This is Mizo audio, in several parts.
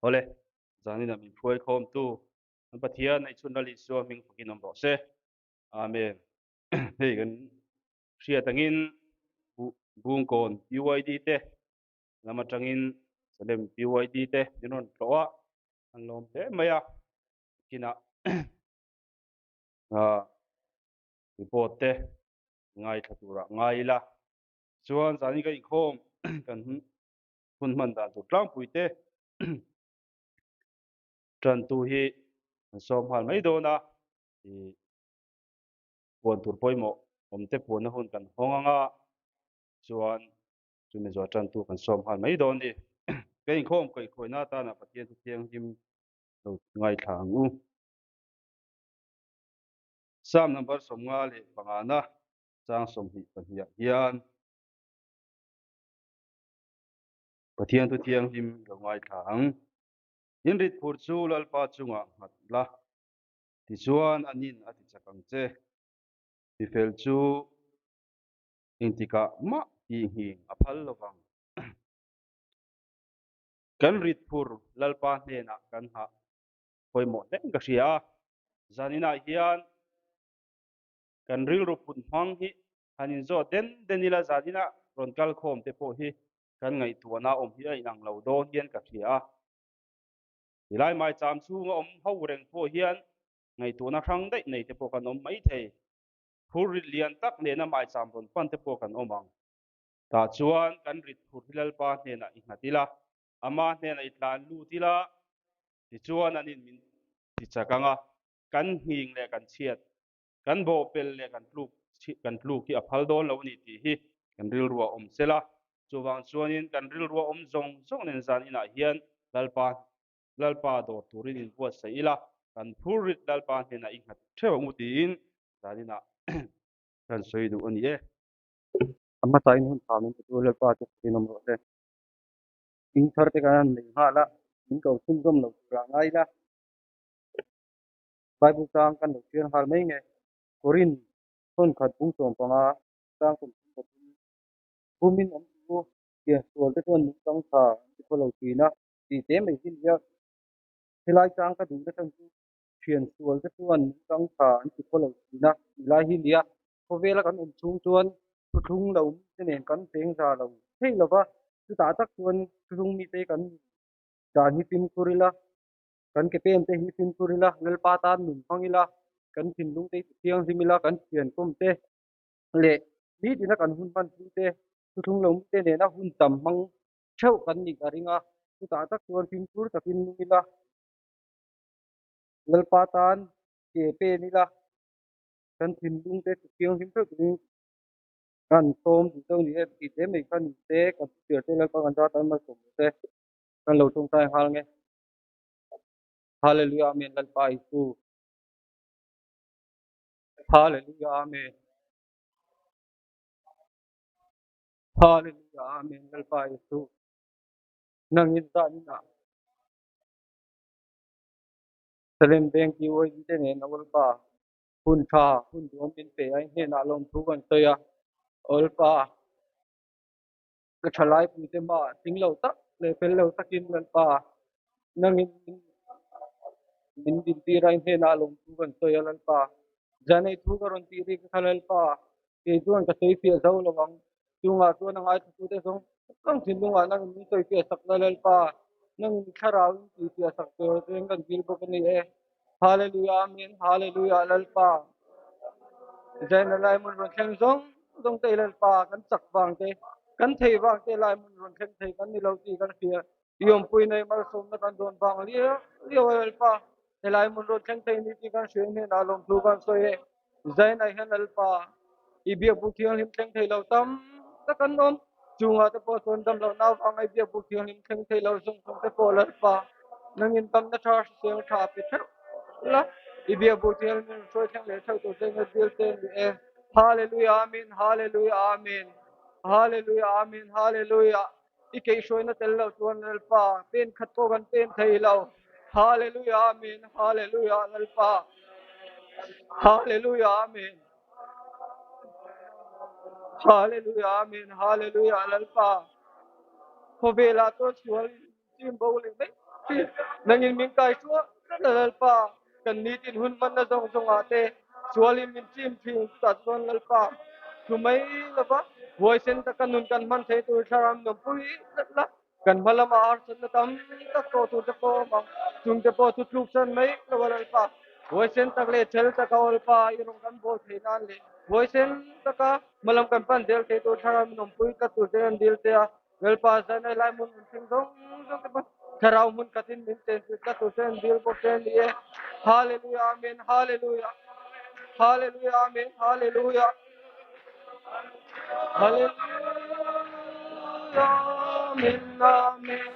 Awle, zanin ah min hruai khawmtu kan Pathian Neihchhun Lal Isua hming fakin awm rawh se. Amen. Hei kan hriat angin Bungkawn PYD te lam atangin Salem PYD te min rawn tlawh a, an lawm hle mai a. Kinah report te ngaithla turah ngai ila. Chuan zanin ka inkhawm kan hun hman dan tur tlangpui te tantu hi an sawm nghal mai dawn a, ih puan tur pawimawh awm te puanna hun kan hawng ang a, chuan chumi zawh tantu kan sawm nghal mai dawn a ni. Ka inkhawm kaihkhuaina atana Pathian chu thianghlim lo ngaithla ang u. Psalm number 55 na chang 22 ah hian Pathian thu thianghlim lo ngaithla ang. In rit phur chu Lalpa chungah nghat la, tichuan a nin a ti chak ang che. Mifel chu engtikah mah tih nghing a phal lo vang. Kan rit phur Lalpa hnenah kan nghah pawimawh hleng ka hria a, zaninah hian kan rilru phut hmang hi han inzawt den den ila zaninah rawn kal khawm te pawh hi kan ngaihtuahna awm hi a inang lo dawn hian ka hria a. Tilai maicham chhunga awm ho reng pawh hian ngaihtuahna hrang daih nei te pawh kan awm mai thei. Phur rit lian tak nena maicham rawn pan te pawh kan awm ang. Tah chuan kan rit phur hi Lalpa hnenah i nghat ila, ama hnenah i tlan lut ila, tichuan an in min ti chak ang a, kan nghing leh kan chhiat, kan bawhpel leh kan tluk kan tluk hi a phal dawn lo a ni tih hi kan rilruah awm sela. Chuvang chuanin kan rilruah awm zawng zawng nen zan inah hian Lalpa Lalpa dawr turin inbuatsaih ila, kan phur rit Lalpa hnenah i nghat theuh ang u tiin zan inah kan sawi duh a ni e. A hmasain hun tha min titu Lalpa chu fakin awm rawh se. In thar te kan han nei nghal a, min ko chhunzawm lo turah ngai ila. Bible chang kan lo chhiar nghal mai nge. Korin thawn khat bung 15 chang 33 bumin an ti u, pian sual te chuan nungchang tha an ti khaw lo thin a tih te mai hi nia. Helai chang ka duh na chhan chu thian sual te chuan nungchang tha an ti khaw lo thin a tih lai hi nia. Khawvela kan awm chhung chuan thuthlung lo mite nen kan cheng za lo thei lo va, chutah tak chuan thuthlung mite kan dan hi fimkhur ila, kan ke pen te hi fimkhur ila, Lalpa tan nun hmang ila, kan thinlung te hi ti thianghlim ila, kan thianpawm te leh nitina kan hun hman thu te, thuthlung lo mite nena hun tam hmang theuh kan nih a ring a, chutah tak chuan fimkhur takin nung ila, Lalpa tan ke pen ila, kan thinlung te ti thianghlim theuh turin kan sawm duh deuh ni e tih te mai kha ni se kan thutiar te Lalpa kan zat an malsawm duh te kan lo tawngtai nghal nge. Hallelujah Amen Lalpa Isu. Hallelujah Amen. Hallelujah Amen Lalpa Isu. Nangin zan inah Salem Veng PYD te nen Awlpa hun tha hun duhawm min pe a, i hnenah lawmthu kan sawi a, Awlpa ka thalai puite mah tling lo tak leh fel lo takin Lalpa nangin min dintir a, i hnenah lawmthu kan sawi a Lalpa Janei thu ka rawn tih rik kha Lalpa kei chuan ka sawi fiah zo lo ang, chungah chuan a ngaithlatute zawng zawng thinlungah nangin min sawi fiah sak la Lalpa, nangin thlarau in tih fiah sak tur chuan kan dil bawk a ni e. Hallelujah Amen Hallelujah Lalpa Zaina lai hmun rawn thleng zawng zawng te Lalpa kan chak vang te kan thei vang te lai hmun rawn thleng thei kan ni lo tih kan hria i awmpui nei malsawmna kan dawn vang liau liau a Lalpa helai hmun rawn thleng thei ni tih kan hria hnenah lawmthu kan sawi e Zaina hian Lalpa i biakbuk thianghlim thleng thei lo tam tak an awm chungah te pawh chuan dam lohna avanga i biakbuk thianghlim thleng thei lo zawng zawng te pawh Lalpa nangin tamna tha hrisel tha pe theuh la i biakbuk thianghlim hruai thleng leh theuh tur che nge dil te ni e Hallelujah Amen Hallelujah Amen Hallelujah Amen Hallelujah i keihhruaina tel lo chuan Lalpa pen khat pawh kan pen thei lo Hallelujah Amen Hallelujah Lalpa Hallelujah Amen Hallelujah Amen Hallelujah Lalpa khawvelah chuan sual chim bo leh mai thin. Nangin min kai hruah tlat a Lalpa, kan nitin hun hmanna zawng zawngah te sualin min chim thin. Chutah chuan Lalpa thu mai lova huaisen taka nun kan hman thei tur thlarau nuam pui tlat la. Kan hma lamah harsatna tam tak tawh tur te pawh a awm ang. Chung te pawh chu tluk san mai lo a Lalpa. Huaisen tak leh chhel taka Lalpa i rawn kan bawl theih nan leh huaisen taka hma lam kan pan zel theih tur thlarau min awmpui tlat tur ten an dil che a. Lalpa zanai lai hmun min thleng zawng zawng te pawh thlarau hmun khatin min chenpui tlat tur ten an dil bawk che a ni e. Hallelujah Amen Hallelujah Hallelujah Amen Hallelujah. Hallelujah, Amen, Amen.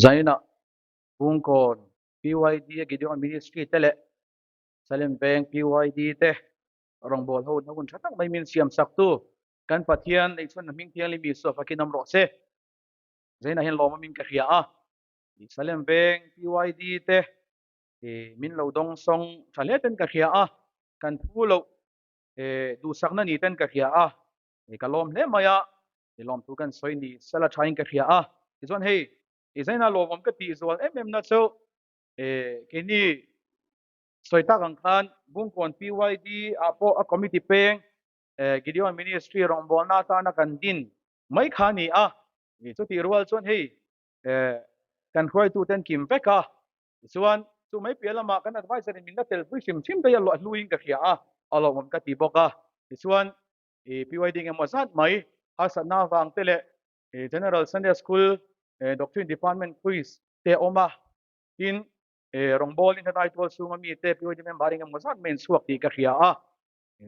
Zainah Bungkawn PYD a Gideon Ministry te leh Salem Veng PYD te rawngbâwl ho na hun ṭha tak mai min siam saktu kan Pathian Leichhun hming thianghlim Isua fakin awm rawh se. Zainah hian lawm awmin ka hria a, Salem Veng PYD te min lo dawng sawng ṭha hle ten ka hria a, kan phu loh duhsakna ni ten ka hria a, ka lawm hle mai a, lawmthu kan sawi ni sela ṭhain ka hria a. Tichuan hei i zaina lawmawm ka tih zual em em na chu keini sawi tak ang khan Bungkawn PYD ah pawh a committee peng Gideon Ministry rawngbawlna atana kan din mai kha a ni a. Chutih rual chuan hei kan hruaituten kim vek a, tichuan chu mai piah lamah kan advisor in min la telpui hrim hrim daih a, hluin ka hria a, a lawmawm ka ti bawk a. Tichuan PYD engemaw zat mai harsatna avang te leh General Sunday School Doctrine Department quiz te a awm a, tin rawngbawlin helai tual chhunga mite PYD member engemaw zat mai an chhuak tih ka hria a.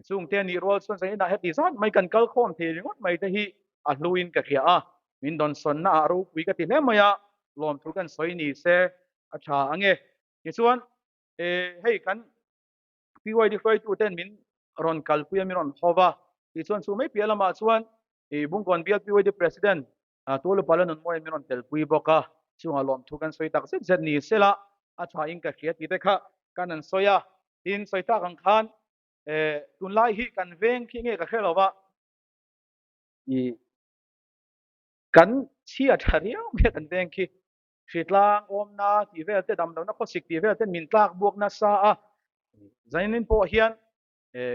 Chungte a nih rual chuan zaninah heti zat mai kan kal khawm thei ringawt mai te hi a hluin ka hria a, min dawnsawnna ah ropui ka ti hle mai a, lawmthu kan sawi ni se a tha ange. Tichuan hei kan PYD hruaitu ten min rawn kalpui a, min rawn haw va, tichuan chu mai piah lamah chuan Bungkawn bial PYD President Tualupala Nunmawiin min rawn telpui bawk a, chungah lawmthu kan sawi tak zet zet ni sela a tha in ka hria tih te kha kan an sawi a. Tin, sawi tak ang khan tunlai hi kan veng khi nge ka hre lo va, kan chhia tha riau mai a kan veng khi, hritlang awmna tih vel te, damlohna khawsik tih vel te min tlak buak nasa a. Zainin pawh hian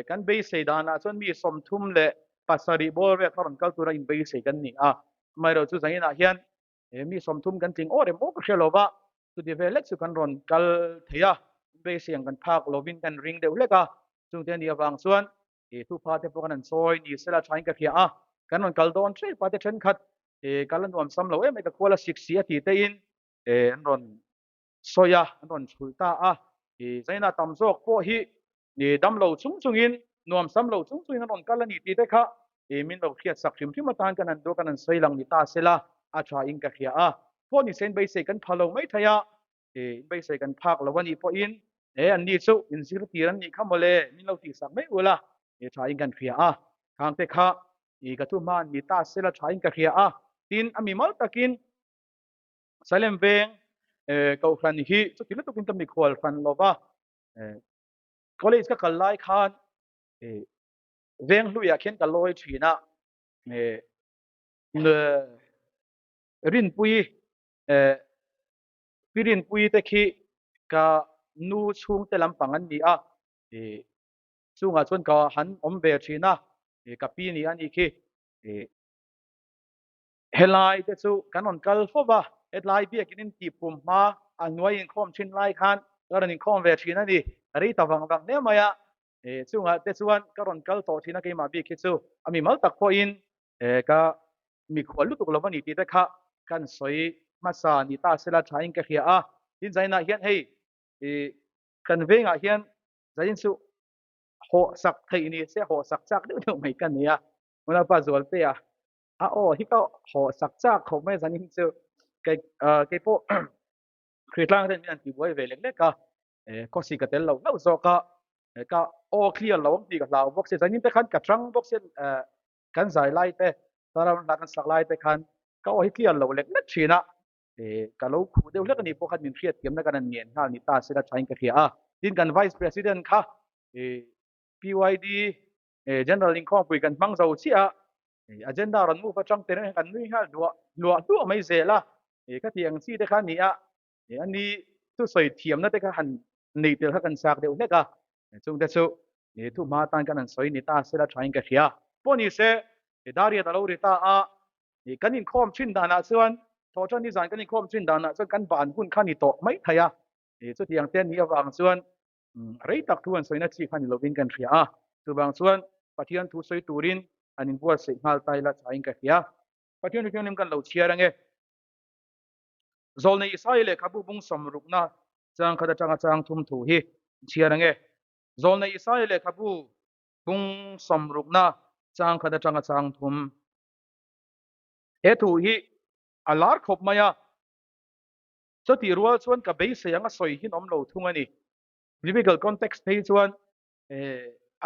kan beisei danah chuan mi 37 ball vel kha rawn kal tura inbeisei kan ni a, amaherawhchu zaninah hian mi 30 kan tling awr em aw ka hre lo va, chuti vel hlek chu kan rawn kal thei a, inbeisei ang kan phak lovin kan ring deuh hlek a, chungte a nih avang chuan thupha te pawh kan han sawi ni sela thain ka hria a, kan rawn kal dawn ṭhei pa te ṭhenkhat kal a nuam sam lo em mai ka khual a sik si a ti tein an rawn sawi a, an rawn chhulh ta a, zaina tam zawk pawh hi damlo chung chungin nuam sam lo chung chungin an rawn kal a ni tih te kha min lo hriat sak hrim hrim atan kan han duh a, kan han sawi lang ni ta sela a tha in ka hria a, pawh ni se in beisei kan pha lo mai thei a, in beisei kan phak lo a nih pawhin he an ni chu in zirtir an nih kha mawle min lo tih sak mai ula tha in kan hria a, khang te kha ka thu hma ni ta sela tha in ka hria a, tin a mimal takin Salem veng Kohhran hi chuti lutukin ka mikhual hran lo va, college ka kal lai khan veng hluiah khian ka lawi thin a, Rinpui Pi Rinpui te khi ka nu chhungte lampang an ni a, chungah chuan ka han awm ve thin a, ka pi ni a nih khi. Helai te chu kan rawn kal fo va, hetlai biakin in tih pum hma a hnuai inkhawm thin lai khan ka rawn inkhawm ve thin a ni. Ka rei ta vang vang hle mai a, chungah te chuan ka rawn kal tawh thin a keimah bik hi chu a mimal tak pawhin ka mikhual lutuk lo a ni tih te kha kan sawi hmasa ni ta sela thain ka hria a. Tin zainah hian hei kan vengah hian zain chu hawh sak theih ni se hawh sak chak deuh deuh mai ka nei a, Unaupa Zualtea A aw hi ka haw sak chak khawp mai zanin chu kei kei pawh Hritlang ten min an tibuai ve lek lek a, khawsi ka tel lo hlauh zawk a, ka aw clear lo ang tih ka hlau bawk si, zanin te khan ka tang bawk si kan zai lai te thlarau hla kan sak lai te khan ka aw hi clear lo lek lek thin a, ka lo khuh deuh hlek a nih pawh khan min hriatthiamna kan han ngen nghal ni ta sela thain ka hria a, tin kan Vice President kha PYD General inkhawmpui kan hmang zo chiah a, Agenda rawn move atang te reng kan nui nghal duah hluah hluah mai zel a, ka tih ang chi te kha a ni a, a ni thusawi thiamna te kha han neih tel kha kan chak deuh hlek a, chung te chu thu hma atan kan han sawi ni ta sela thain ka hria. Pawh ni se, Dariat a lo ri ta a, kan inkhawm thin danah chuan thawhṭan ni zan kan inkhawm thin danah chuan kan ban hun kha ni tawh mai thei a, chutiang te a nih avang chuan Rei tak thu an sawina chi kha ni lovin kan hria a, chuvang chuan Pathian thu sawi turin an inbuatsaih nghal ta ila thain ka hria. Pathian thu thianghlim kan lo chhiar ange. Zawlnei Isaia lehkhabu bung sawmrukna chang khat atanga chang thum thu hi chhiar ange. Zawlnei Isaia lehkhabu bung sawmrukna chang khat atanga chang thum. He thu hi a lar khawp mai a. Chutih rual chuan ka beisei anga sawi hin awm lo thung a ni. Biblical context phei chuan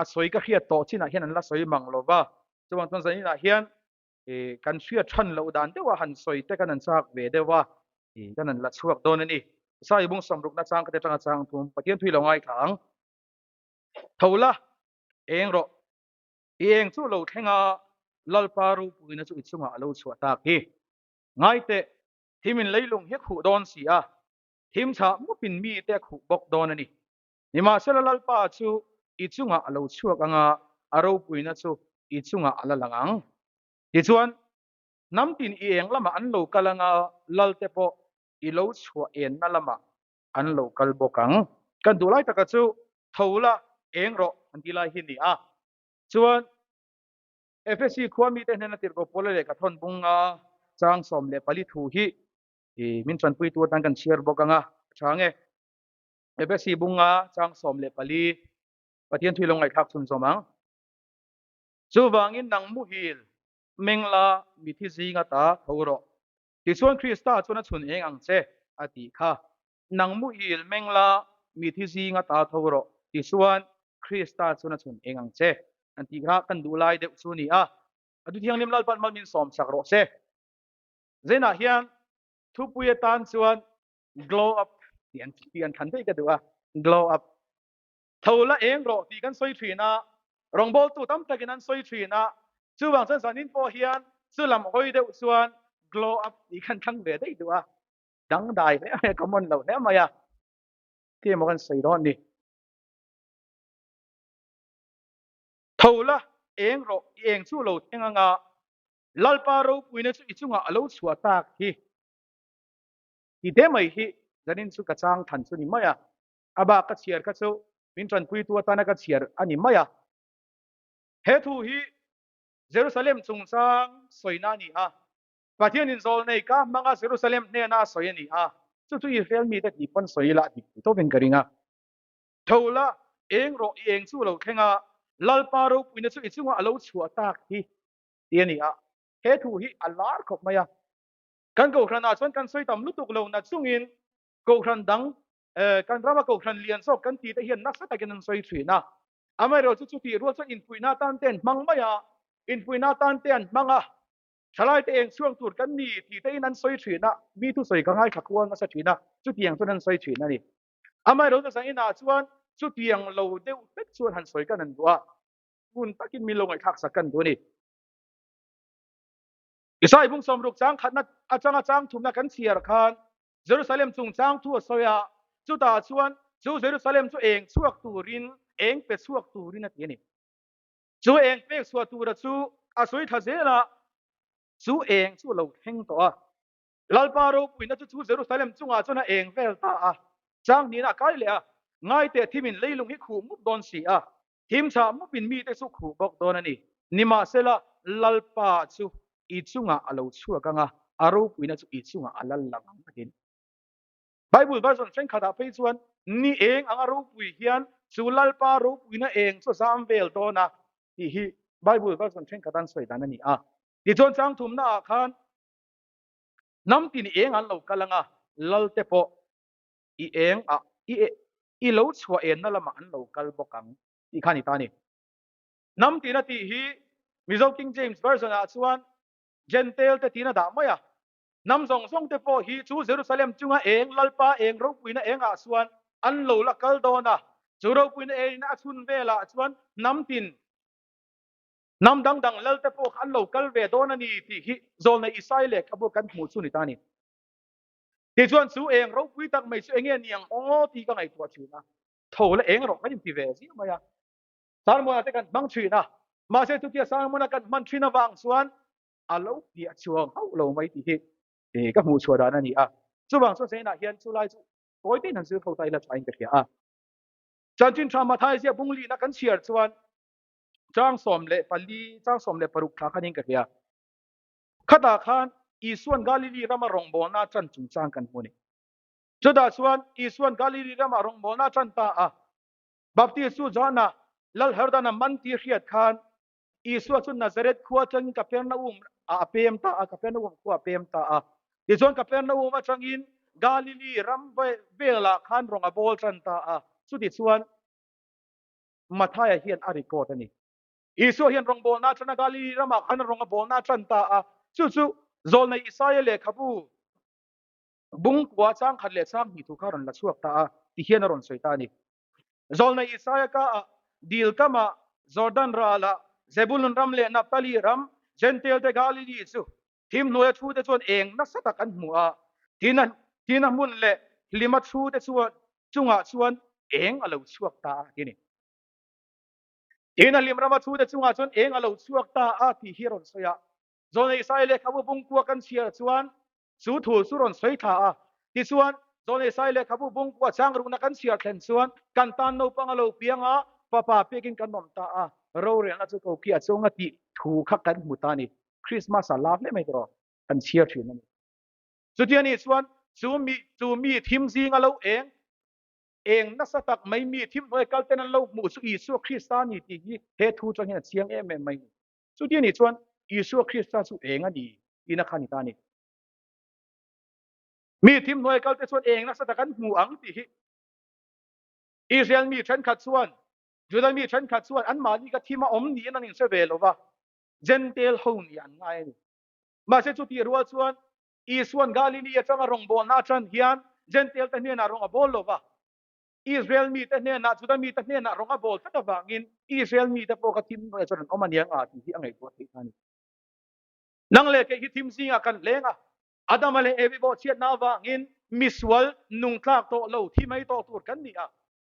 a sawi ka hriat tawh chinah hian an la sawi mang lo va. Chuvang chuan zaninah hian kan hriat than loh dan deuha han sawi te kan han chak ve deuh a, kan han la chhuak dawn a ni. Sai bung sawmrukna chang khat atanga chang thum Pathian thui lo ngaithla ang. Tho la, eng rawh. I eng chu lo thleng a, Lalpa ropuina chu i chungah a lo chhuah tak hi. Ngaiteh, thim in leilung hi a khuh dawn si a, thim chhah mupin mite a khuh bawk dawn a ni. Nimahsela Lalpa chu i chungah a lo chhuak ang a, a ropuina chu i chungah a la lang ang. Tichuan, hnam tin i eng lamah an lo kal ang a, Lalte pawh i lo chhuah enna lamah an lo kal bawk ang. Kan duh lai taka chu tho la, eng rawh an ti lai hi ni a. Chuan Efesi khua mite hnena tirhkoh Paula lehkha thawn bunga chang 14 thu hi min tanpuitu atan kan chhiar bawk ang a, a tha nge. Efesi bunga chang 14 Pathian thu i lo ngaihthlak chhunzawm ang. Chuvangin nang muhil meng la mithi zinga ta tho rawh. Tichuan Krista chuan a chhun eng ang che? a tih kha. Nang muhil meng la, mithi zinga ta tho rawh. Tichuan Krista chuan a chhun eng ang che? An tih kha kan duh lai deuh chu a ni a. A Thuthianghlim Lalpan mal min sawm sak rawh se. Zainah hian thupui atan chuan glow up tih an tih an thlan daih ka duh a, glow up. Tho la eng rawh tih kan sawi thin a, rawngbawltu tam takin an sawi thin a, chuvang chuan zanin pawh hian chu lam hawi deuh chuan glow up tih khan thlang ve daih duh a, dangdai hle mai a, common lo hle mai a, ti emaw kan sawi dawn ni. Tho la eng rawh, i eng chu lo thleng anga, Lalpa ropuina chu i chungah a lo chhuah tak hi. Ti te mai hi zanin chu ka chang than chu ni mai a. A bak ka chhiar kha chu min tanpuitu atana ka chhiar a ni mai a. He thu hi Jerusalem chungchang sawina a ni a. Pathianin zawlnei ka hmanga Jerusalem hnena a sawi a ni a. Chu chu Israel mite tih pawn sawi ila a dik thei tawpin ka ring a. Tho la, eng rawh, i eng chu a lo thleng a, Lalpa ropuina chu i chungah a lo chhuah tak hi ti a ni a. He thu hi a lar khawp mai a. Kan kohhranah chuan kan sawi tam lutuk lo na chungin kohhran dang kan rama kohhran lian zawk kan tih te hian nasa takin an sawi thin a. Amaherawh chu chutih rual chuan inpuihna atan te an hmang mai a, inpuihna atan te an hmang a, thalai te eng chhuak tur kan ni tih te in an sawi thin a, mi thusawi ka ngaithla kual nasa thin a, chutiang chuan an sawi thin a ni. Amaherawh chu zaninah chuan chutiang lo deuh hlek chuan han sawi kan an duh a, hun takin min lo ngaihthlak sak kan duh a ni. Isai bung 60 chang khatna atanga chang thumna kan chhiar khan Jerusalem chungchang thu a sawi a, chutah chuan chu Jerusalem chu eng chhuak turin, eng pe chhuak turin a ti a ni. Chu eng pek chhuah tura chu a sawi thla zel a, chu eng chu a lo thleng tawh a. Lalpa ropuina chu chu Jerusalem chungah chuan a eng vel ta a, chang hnihna a kai leh a, ngaiteh thimin leilung hi khuh mup dawn si a, thim chhah mupin mite chu khuh bawk dawn a ni. Nimahsela, Lalpa chu i chungah a lo chhuak ang a, a ropuina chu i chungah a lal lang ang a ti. Bible version thenkhatah phei chuan ni eng anga ropui hian chu Lalpa ropuina eng chu a zam vel dawn a tih hi Bible version thenkhat an sawi dan a ni a. Tichuan chang thumnaah khan hnam tin eng an lo kal ang a, Lalte pawh i eng ah i i lo chhuah enna lamah an lo kal bawk ang tih kha a ni ta a ni. Hnam tina tih hi Mizo King James Version ah chuan Gentail te tiin a dah mai a. Hnam zawng zawng te pawh hi chu Jerusalem chunga eng Lalpa eng ropuina eng ah chuan an lo la kal dawn a. Chu ropuina engin a chhun velah chuan hnam tin hnam dang dang lal te pawh kha an lo kal ve dawn a ni tih hi Zawlnei Isai lehkhabu kan hmuh chu ni ta a ni. Tichuan chu eng ropui tak mai chu enge ni ang aw tih ka ngaihtuah thin a. Tho la eng rawh kan inti ve zia mai a. Sermon-ah te kan hmang thin a, mahse chutia sermon-a kan hman thin avang chuan a lo piah chuang hauh lo mai tih hi ka hmuh chhuah dan a ni a. Chuvang chuan Zainah hian chu lai chu tawi tein han zir ho ta ila thain ka hria a. Chanchin tha Mathai ziah bung lihna kan chhiar chuan chang 14, chang 16 thla khanin ka hria. Khatah khan Isuan Galili rama rawngbawlna chan chungchang kan hmu a ni. Chutah chuan Isuan Galili rama rawngbawlna chan ta a. Baptist chu John-a Lal Herdana man tih hriat khan Isua chu Nazareth khua atangin Kapernaum ah a pem ta a, Kapernaum khua a pem ta a. Tichuan Kapernaum atangin Galili ram velah khan rawng a bawl tan ta a, chutichuan Mathaia hian a record a ni. Isua hian rawngbawlna atana Galili ramah khan rawng a bawlna a tan ta a, chu chu Zawlnei Isaia lehkhabu bungkua chang khat leh chang hnih thu kha a rawn la chhuak ta a, ti hian a rawn sawi ta a ni. Zawlnei Isaia ka ah dil kamah Jordan ralah Zebulun ram leh Naphtali ram Jentail te Galili chu thim hnuaia thu te chuan eng nasa tak an hmu a, thina hmun leh hlima thu te chuan chungah chuan eng a lo chhuak ta a ti a ni. Thina hlim rama thu te chungah chuan eng a lo chhuak ta a tih hi a rawn sawi a. Zawlnei Isaia lehkhabu bungkua kan chhiar chuan Chu thu chu rawn sawi thla a, tichuan Zawlnei Sai lehkhabu bungkua chang rukna kan chhiar thlen chuan kan tan naupang a lo piang a, fapa pekin kan awm ta a, rorelna chu koki a chunga tih thu kha kan hmu ta a ni. Christmas a la hle mai tawh kan chhiar thin a ni. Chutia nih chuan chu mi chu mi thim zinga lo eng eng nasa tak mai mi thim hnuai kal ten an lo hmuh chu Isua Krista a ni tih hi he thu chuan hian a chiang em em mai a ni. Chutia nih chuan Isua Krista chu eng a ni tihna kha a ni ta a ni. Mi thim hnuai kalte chuan eng nasa tak an hmu ang tih hi Israel mi thenkhat chuan, Juda mi thenkhat chuan anmahni ka thim a awm niin an inhre ve lo va, Jentail ho nih an ngai a ni. Mahse chutih rual chuan Isua'n Galili atanga rawngbawlna atan hian Jentail te hnenah rawng a bawl lo va, Israel mite hnenah, Juda mite hnenah rawng a bawl tlat avangin Israel mite pawh kha thim hnuaiah chuan an awm a nia nga tih hi a ngaihtuah theih ta a ni. Nang leh kei hi thim zingah kan leng a, Adama leh Evi bawhchhiatna avangin misual nung tlak tawh lo, thi mai tawh tur kan ni a.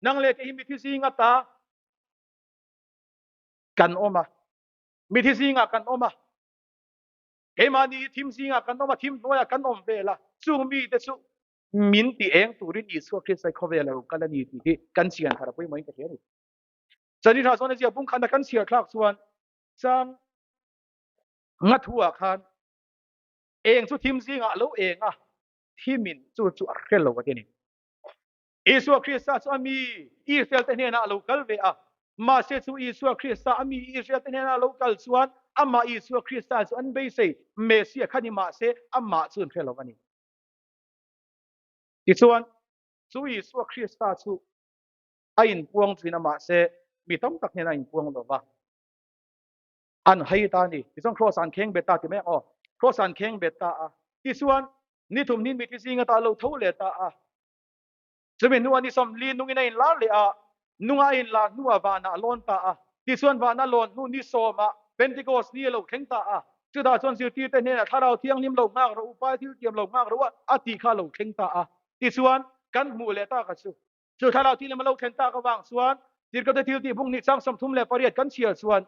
Nang leh kei hi mithi zinga ta kan awm a, mithi zingah kan awm a, keimahni hi thim zingah kan awm a, thim hnuaiah kan awm vel a, chung mite chu min ti eng turin Isua Krista hi khawvel a lo kal a ni tih hi kan chian thar a pawimawhin ka hria a ni. Chani tha chuan a zia bungkhana kan chhiar thlak chuan chang nga thu-ah khan eng chu thim zingah a lo eng a, thimin chu chu a hre lo a ti a ni. Isua Krista chu a mi Israel te hnenah a lo kal ve a, mahse chu Isua Krista a mi Israel te hnenah a lo kal chuan amah Isua Krista chu an beisei Messiah kha ni mahse amah chu an hre lo a ni. Tichuan, chu Isua Krista chu a inpuang thin a, mahse mi tam tak hnenah a inpuang lo va, an hai ta a ni. Tichuan Kraws an kheng bet ta ti mai ang aw. Kraws an kheng bet ta a. Tichuan, ni thum ni mithi zinga ta lo tho leh ta a. Chumi hnuah ni 40 nungin a inlar leh a, nunga a inlar hnuah vanah a lawn ta a. Tichuan vana lawn hnu ni sawmah Pentecost ni a lo thleng ta a. Chutah chuan zirtirte hnenah Thlarau Thianghlim lo nghak rawh u, Pai thil tiam lo nghak rawh u a tih kha a lo thleng ta a. Tichuan kan hmuh leh tak a chu. Chu Thlarau Thianghlim a lo thlen tak avang chuan Tirhkohte thil tih bung hnih chang 38 kan chhiar chuan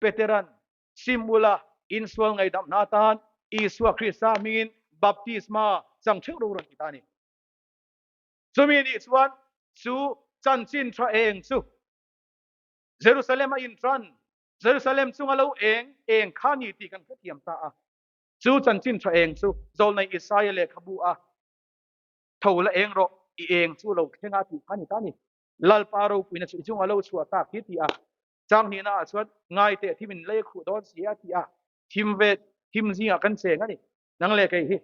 Peteran sim ula insual ngaihdamna atan Isua Krista hmingin baptisma chang theuh ro rawn ti ta a ni. Chumi nih chuan chu chanchin tha eng chu Jerusalem a intan, Jerusalem chunga lo eng eng kha ni tih kan hrethiam ta a. Chu chanchin tha eng chu Zawlnei Isaia lehkhabu a tho la eng rawh, i eng chu lo thleng a tih kha ni ta ni. Lalpa ropuina chu i chunga lo chhuah tak hi ti a. Chang hnihna ah chuan ngai teh thim in lei a khuh dawn si a ti a. Thim ve thim zingah kan cheng a ni. Nang leh kei hi.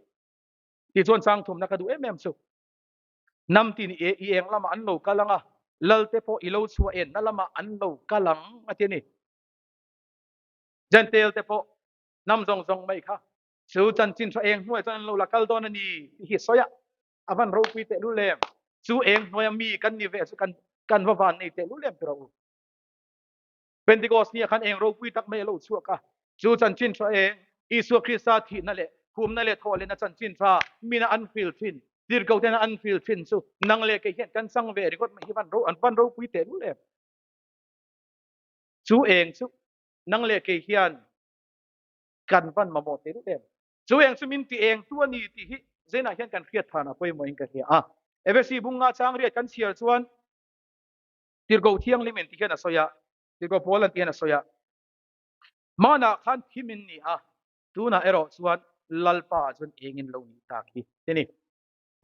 Tichuan chang thumna ka duh em em chu. Hnam tin i eng lamah an lo kal ang a, lalte pawh i lo chhuah enna lamah an lo kal ang a ti a ni. Jentail te pawh hnam zawng zawng mai kha chu chanchin tha eng hnuaiah chuan an lo la kal dawn a ni tih hi sawi a, a van ropui tehlul em? Chu eng hnuaia mi kan ni ve chu kan kan va van nei tehlul em tiraw u? Pentecost nia khan eng ropui tak mai a lo chhuak a, chu chanchin tha eng, Isua Krista thihna leh khumna leh thawhlehna chanchin tha mina an hril thin, tirhkohtena an hril thin chu nang leh kei hian kan chang ve ringawt mai hi van ro an van ropui tehlul em? Chu eng chu nang leh kei hian kan van mamawh tehlul em? Chu eng chu min ti eng tu a ni tih hi zenah hian kan hriat than a pawimawhin ka hria a. Efesi bunga chang riat kan chhiar chuan Tirhkoh Thianghlim in ti hian a sawi a, Tirhkoh Paul an ti hian a sawi a, Hmanah khan thim in ni a, tunah erawh chuan Lalpa ah chuan eng in lo nih tak hi ti ni.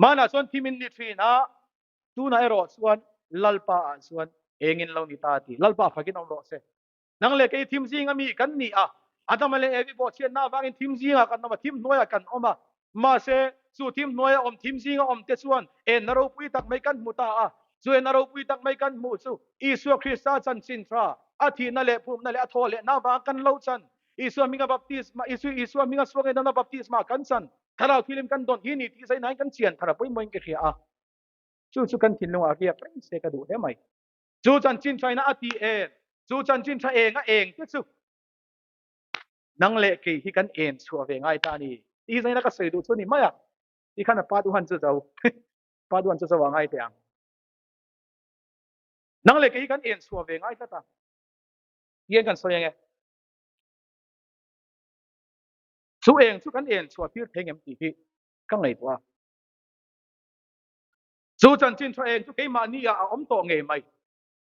Hmanah chuan thim in ni thin a, tunah erawh chuan Lalpa ah chuan eng in lo ni ta ti. Lalpa fakin awm rawh se. Nang leh kei thim zinga mi kan ni a, Adama leh Evi bawhchhiatna avangin thim zingah kan awm a, thim hnuaiah kan awm a, mahse. Chu thim hnuaia awm thim zinga awm te chuan enna ropui tak mai kan hmu ta a. Chu enna ropui tak mai kan hmuh chu Isua Krista chanchin tha, a thihna leh phumna leh a thaw lehna avanga kan lo chan. Isua hminga baptisma, Isu Isua hminga suangin baptisma kan chan. Thlarau thilim kan dawn hi ni tih zainain kan chian thar a pawimawhin ka hria a. Chu chu kan thinlungah riak reng se ka duh hle mai. Chu chanchin thaina a ti en, chu chanchin tha eng a eng te chu nang leh kei hi kan en chhuah ve ngai ta a ni. Tih zaina ka sawi duh chu a ni mai a. Ti khan a pa duhan chu zo, pa duhan chu zo a ngai teh ang. Nang leh kei hi kan en chhuah ve ngai tlat a. Tiang kan sawi ang e. Chu eng chu kan en chhuah tir thei ngem tih hi ka ngaihtuah a. Chu chanchin tha eng chu keimahni ah a awm tawh ngei mai.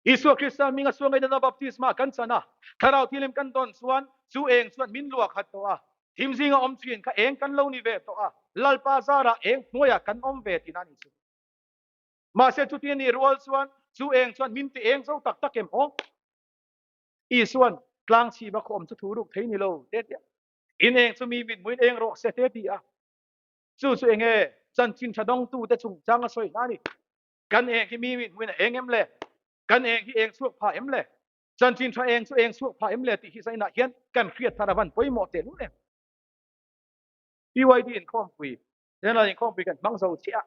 Isua Krista hminga suangaidana baptisma kan chan a, Thlarau Thianghlim kan dawn chuan chu eng chuan min luah khat tawh a. Thim zinga awm thin kha eng kan lo ni ve tawh a, Lalpa zarah eng hnuaiah kan awm ve tihna a ni chu. Mahse chuti a nih rual chuan chu eng chuan min ti eng zo tak tak em aw? Isuan tlang chhip a khawm chu thu ruk thei ni lo te tia. In eng chu mi mithmuin eng rawh se te ti a. Chu chu enge chanchin tha dawngtu te chungchang a sawi hna ni. Kan eng hi mi mithmuin a eng em le? Kan eng hi eng chhuak pha em le? Chanchin tha eng chu eng chhuak pha em le tih hi zainah hian kan hriat thar a van pawimawh teh lul em. PYD inkhawmpui, General inkhawmpui kan hmang zo chiah a,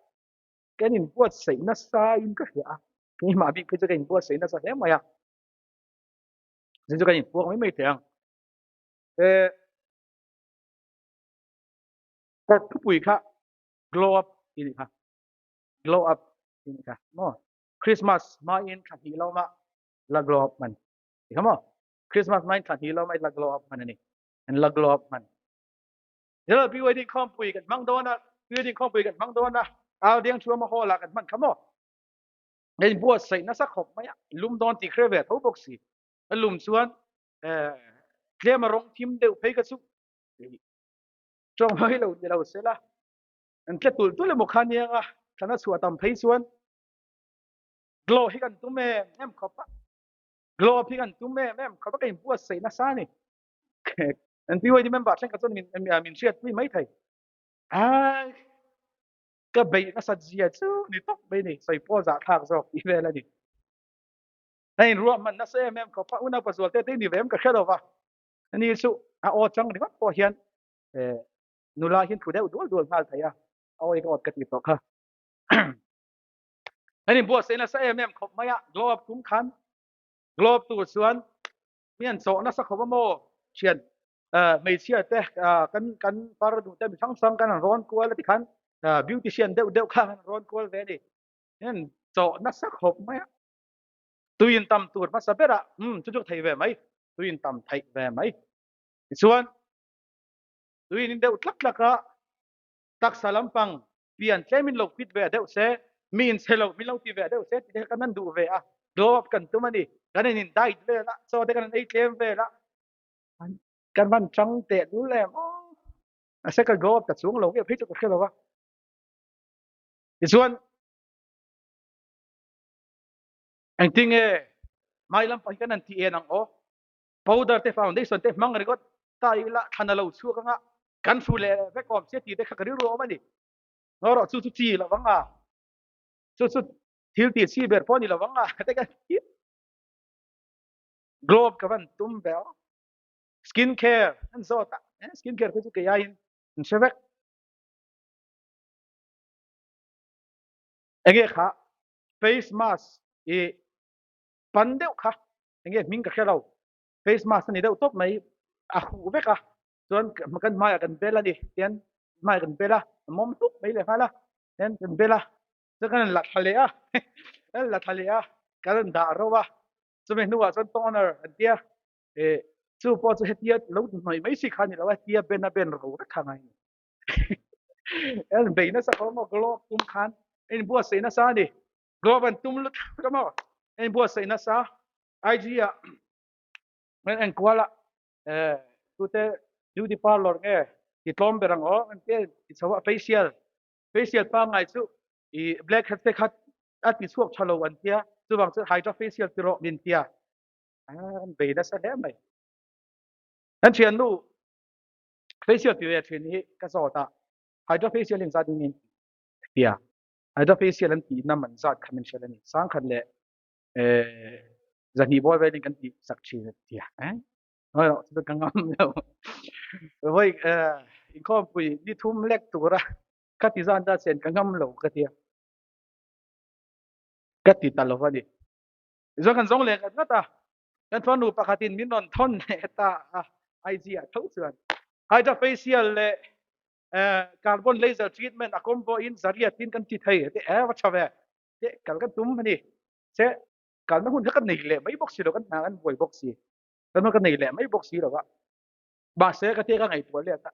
kan inbuatsaih nasa in ka hria a, keimah bik phei chu ka inbuatsaih nasa hle mai a. Zin chu kan inpuak mai mai teh ang. Eh, kawr thupui kha glow up tih ni kha. Glow up tih ni kha. Maw? Christmas hmain thla hnih lo mah la glow up hman. Ti kha maw? Christmas hmain thla hnih lo mah la glow up hman a ni. An la glow up hman. Zela BYD khawmpui kan hmang dawn a, BYD khawmpui kan hmang dawn a, Aldiang Thuama Hall ah kan hman kha maw? Hei buatsaih nasa khawp mai a, lum dawn tih hre ve tho bawk si. A lum chuan tlem a rawng thim deuh phei ka chu tawng mai lo ni lo sela. An tle tulh tulh emaw kha nia nga, thlan a chhuah tam phei chuan glow hi kan tum em em khawp a. Glow hi kan tum em em khawp a, ka inbuatsaih nasa a ni. An PYD member thenkhat chuan min min hriatpui mai thei. Ai ka beih nasat zia chu ni tawp mai ni, sawi pawh zahthlak zawk tih vel a ni. A inruahman nasa em em khawp a, unaupa zual te te ni ve em ka hre lo va. Ani chu a aw chang ringawt pawh hian eh nula hian thu deuh dual dual nghal thei a, a awi ka awt ka ti tawh kha. An inbuatsaih nasa em em khawp mai a, glow up tum khan glow up tur chuan mi an chawh nasa khawp a maw thian hmeichhia te kan kan par duh te mi hrang hrang kan han rawn kual a tikhan beautician deuh deuh kha an rawn kual ve a ni. An chawh nasa khawp mai a, tui in tam tur hmasa berah umm chu chu thei ve mai, tui in tam theih ve mai. Tichuan tui in in deuh tlak tlak a, taksa lampang pian tlem in lo fit ve deuh se, mi in chhe lo min lo ti ve deuh se tih te kha kan han duh ve a, glow up kan tum a ni, kan in in diet vel a, chaw te kan han ei tlem vel a, kan van chang teh lul em aw, mahse ka glow up ta chuang lo nge phei chu ka hre lo va. Tichuan engtinge hmai lampang hi kan han ti en ang aw, powder te foundation te hmang ringawt ta ila thlan a lo chhuak anga kan hru leh vek awm sia tih te kha ka rilru awm a ni. Ngaw rawh chu chu chi lo vang a, chu chu thil tih chi ber pawh a ni lo vang a te ka ti. Globe ka van tum ve aw. Skin care an zawt a, skin care te chu kei aiin an hre vek. Enge kha face mask i pan deuh kha enge hming ka hre lo face mask a ni deuh tawp mai a huh vek a chuan kan hmaiah kan bel a ni tian hmaiah kan bel a a mawm hluk mai leh nghal a tian kan bel a chuan kan la thla leh a kan la thla leh a kan dah ro a chumi hnuah chuan toner an tia eh chu pawh chu hetia lo hnawih mai si kha ni lo a hetia ben a ben ro vek kha ngai ni an bei nasa khaw maw globe tum khan in buatsaih nasa a ni globe an tum lutuk a maw in buatsaih nasa IG ah an en kual a eh tute beauty parlour nge ti tlawm ber ang aw an tia ti chho a facial facial pangngai chu i black head te kha a ti chhuak tha lo an tia chuvang chu hydra facial ti rawh min tia an bei nasa hle mai an thiannu facial ti ve thin hi ka zawt a. Hydrofacial in zat in in tia. Hydrofacial an tih na man zat kha min hriat a ni. Sangkhat leh zahnih bawr velin kan tih sak thin a tia. Oi lo chu ka ngam lo. Voi inkhawmpui ni thum lek tura ka ti zan ta chen ka ngam lo ka tia. Ka ti ta lo a ni. Zo kan zawng leh ngat ngat a. Kan fanu pakhatin min rawn thawn leh ta a IG ah tho chuan. Hydrofacial leh carbon laser treatment a combo in zariat in kan ti thei te e va tha ve te kal kan tum ani che kalna hun kha kan nei leh mai bawk si lo kan hna kan buai bawk si kan kan nei leh mai bawk si lo a mahse ka te ka ngaihtuah leh ta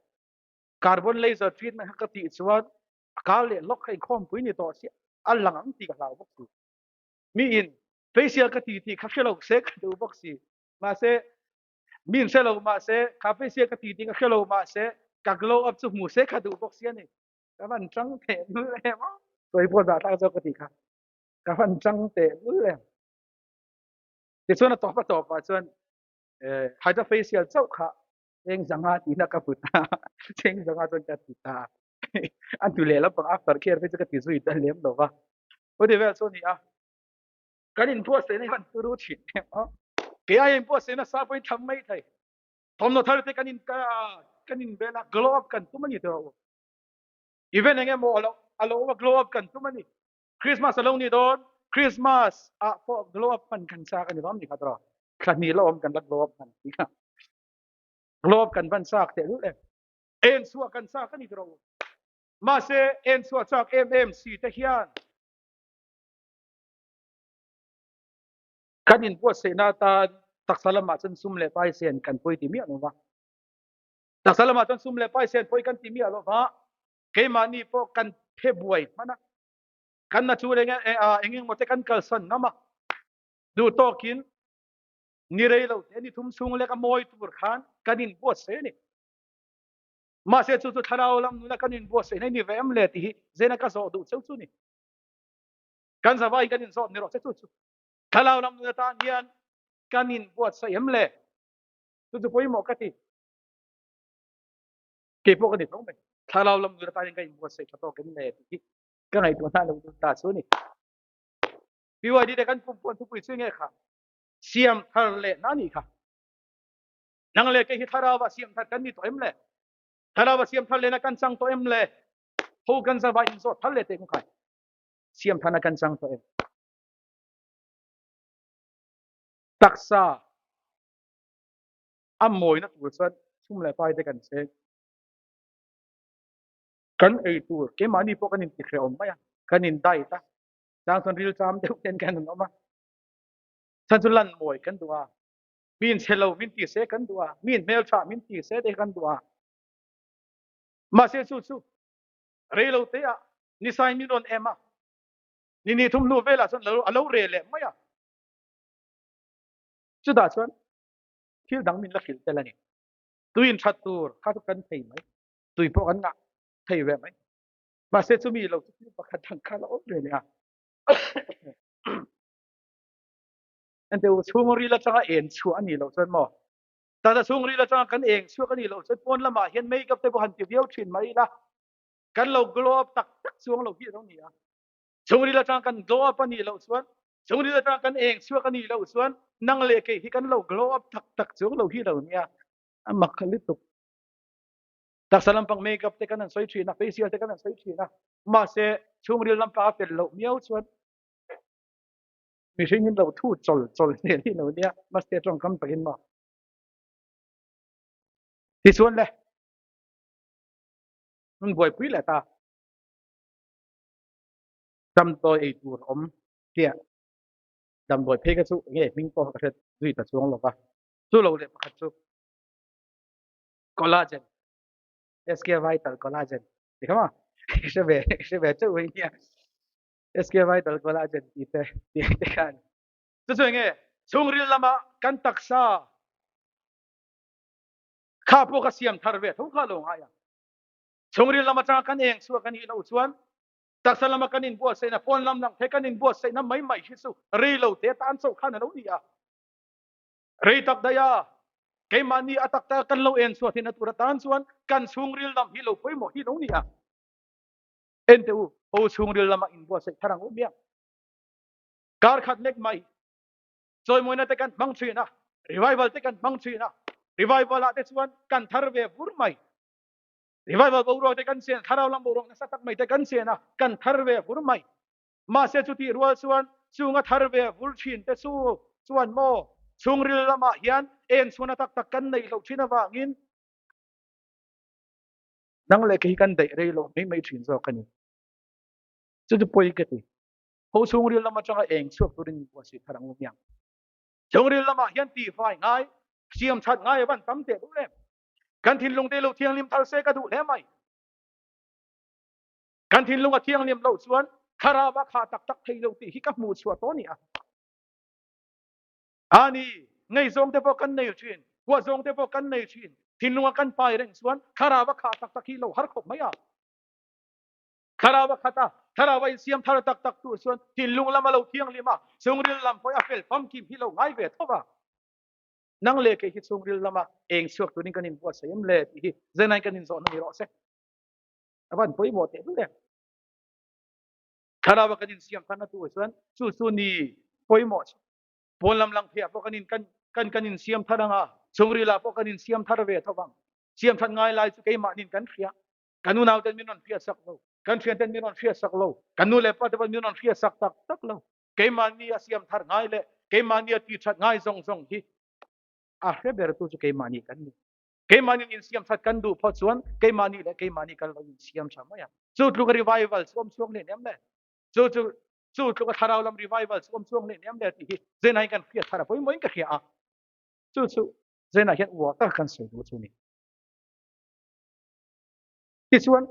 carbon laser treatment kha ka tih chuan a kar leh lawk kha inkhawm pui ni tawh si a lang ang tih ka hlau bawk si mi in facial ka ti tih kha hre lo se ka duh bawk si mahse min hre lo mahse kha facial ka ti tih ka hre lo mahse ka glow up chu hmu se ka duh bawk si ani ka van chang teh lul em sawi pawh dah tlak zawk ka ti kha ka van chang teh lul em tichuan a tawp a tawpah chuan hydra facial chauh kha cheng zanga tihna ka hmu ta cheng zanga chuan ka ti ta a hnu leh lampang after care phei chu ka ti zui ta lem lo va chuti vel chu a ni a kan inbuatsaihna hi han turu thin em a kei ai inbuatsaihna sa pawhin tham mai thei thawmhnaw thar te kan in kan inbel a glow up kan tum a ni tawh u event eng emaw alo alo awm a glow up kan tum a ni Christmas alo ni dawn Christmas ah pawh glow up hman kan chak a ni vang ni kha tawh thla hnih la awm kan la glow up hman ti kha glow up kan van chak teh lul em en chhuah kan chak a ni tawh u mahse en chhuah chak em em si te hian Kan inbuatsaihna atan taksa lamah chuan sum leh pai sen kan pawi ti miah lo va. Taksa lamah chuan sum leh pai sen pawi kan ti miah lo va, keimahni pawh kan phe buai hman a, kan na chu eng eng emaw te kan kalsan ngam a, duh tawkin ni rei lo te ni thum chhung lek a mawi tur khan kan inbuatsaih a ni. Mahse chu chu thlarau lam nuna kan inbuatsaihna hi ni ve em le tih hi zena ka zawh duh cheu chu ni. Kan zavai kan inzawt ni rawh se chu chu. Thlarau lam nun atan hian kan inbuatsaih em le? Chu chu pawimawh ka ti. Kei pawh ka ni tho mai. Thlarau lam nun atan hian ka inbuatsaih tha tawk em le tih hi ka ngaihtuah hna lo dun ta chu ni. BYD te kan kum puan thupui chu nge kha? Siam thar leh na nih kha. Nang leh kei hi thlarau ah siam thar kan ni tawh em le? Thlarau ah siam thar lehna kan chang tawh em le? Ho kan zavai inzawt thar leh teh kung khai. Siam than a kan chang tawh em? Taksa a mawina tur chuan sum leh pai te kan cheng. Kan ei tur keimahni pawh kan intihrehawm mai a, kan in diet a, chang chuan rilcham deuh ten kan han awm a, chhan chu lan mawi kan duh a, mi in chhe lo min ti se kan duh a, mi in hmeltha min ti se te kan duh a. Mahse chu chu rei lo te ah nisai min rawn em a, ni ni thum hnu velah chuan a lo re leh mai a. Chutah chuan thil dang min la hrilh tel a ni. Tui in that tur kha chu kan thei mai, tui pawh kan ngah thei ve mai. Mahse chumi lo chu thil pakhat dang kha la awm ve leh a. Ente u chhungril atanga en chhuah a nih loh chuan maw? Tata chhungril atanga kan eng chhuak a nih loh chuan pawn lamah hian makeup te pawh han ti viau thin mai ila. Kan lo glow up tak tak chuang lo hi a lo ni a. Chhungril atang kan glow up a nih loh chuan, chhungril atang kan eng chhuak a nih loh chuan nang leh kei hi kan lo glow up tak tak chuang lo hi a lo nia. A mak kha lutuk. Taksa lampang makeup te kan han sawi thin a, facial te kan han sawi thin a, mahse chhungril lampang a fel loh miau chuan mihring in lo thu chawl chawl zel hi a lo nia, mahse tawngkam takin maw. Tichuan le. An buaipui leh ta. Damdawi ei tur awm chiah. Damdawi phei kha chu enge hming pawh ka hre zui ta chuang lo va. Chu lo leh pakhat chu collagen, SK Vital collagen ti kha maw? Hre ve hre ve chauh mai nia. SK Vital collagen tih te tih te khan. Chu chu enge chhungril lama kan taksa kha pawh ka siam thar ve tho kha lo ngai ang. Chhungril lam atanga kan eng chhuak a nih loh chuan taksa lama kan inbuatsaihna, pawn lam lang thei kan inbuatsaihna mai mai hi chu rei lo te tan chauh khan a lo ni a. Rei tak daih a, keimahni a tak taka kan lo en chhuah theihna tur atan chuan kan chhungril lam hi lo pawimawh hi lo ni a. En teh u, ho chhungril lama inbuatsaih thar ang u miang. Kar khat lek mai chawimawina te kan hmang thin a, revival te kan hmang thin a, revival ah te chuan kan thar ve vur mai. Revival boruak te kan chen, thlarau lam boruak nasa tak mai te kan chen a, kan thar ve vur mai. Mahse chutih rual chuan chunga thar ve vur thin te chu chuan maw chhungril lamah hian en chhuana tak tak kan neih loh thin avangin nang leh kei kan daih rei loh mai mai thin zawk a ni. Chu chu pawi ka ti. Ho chhungril lam atanga eng chhuak turin min buatsaih thar ang u hmiang. Chhungril lamah hian tihfai ngai, siam that ngai a van tam teh duh em. Kan thinlung te lo thianghlim thar se ka duh hle mai. Kan thinlung a thianghlim loh chuan thlarau a kha tak tak thei lo tih hi ka hmuh chhuah tawh a ni a. Ani, ngaihzawng te pawh kan nei thin, huahzawng te pawh kan nei thin, thinlunga kan pai reng chuan thlarau a khah tak tak hi lo har khawp mai a. Thlarau a khat a, thlarau a insiam thar tak tak tur chuan thinlung lam a lo thianghlim a, chhungril lam pawh a fel famkim hi lo ngai ve tho va. Nang leh kei hi chhungril lama eng chhuak turin kan inbuatsaih em le tih hi zenain kan inzawhna ni rawh se. A van pawimawh teh hlur em. Thlarau a kan insiam tharna tur chuan chu chu ni pawimawh chu. Pawn lam lang theih ah pawh kan in kan kan kan insiam thar anga, chhungril ah pawh kan insiam thar ve tho vang. Siam that ngai lai chu keimah nin kan hria. Kan unau ten min rawn hriat sak lo, kan thian ten min rawn hriat sak lo, kan nu leh pa te pawh min rawn hriat sak tak tak lo. Keimahni a siam thar ngai leh keimahni a ti that ngai zawng zawng hi a hre ber tu chu keimahni kan ni. Keimahni insiam that kan duh phawt chuan keimahni leh keimahni kan lo insiam tha mai a. Chu tluk a revival chu awm chhuak nen em le? Chu chu chu tluk a thlarau lam revival chu awm chuang nen em le tih hi zenah hian kan hriat thar a pawimawhin ka hria a. Chu chu zenah hian uar tak kan sawi duh chu ni. Tichuan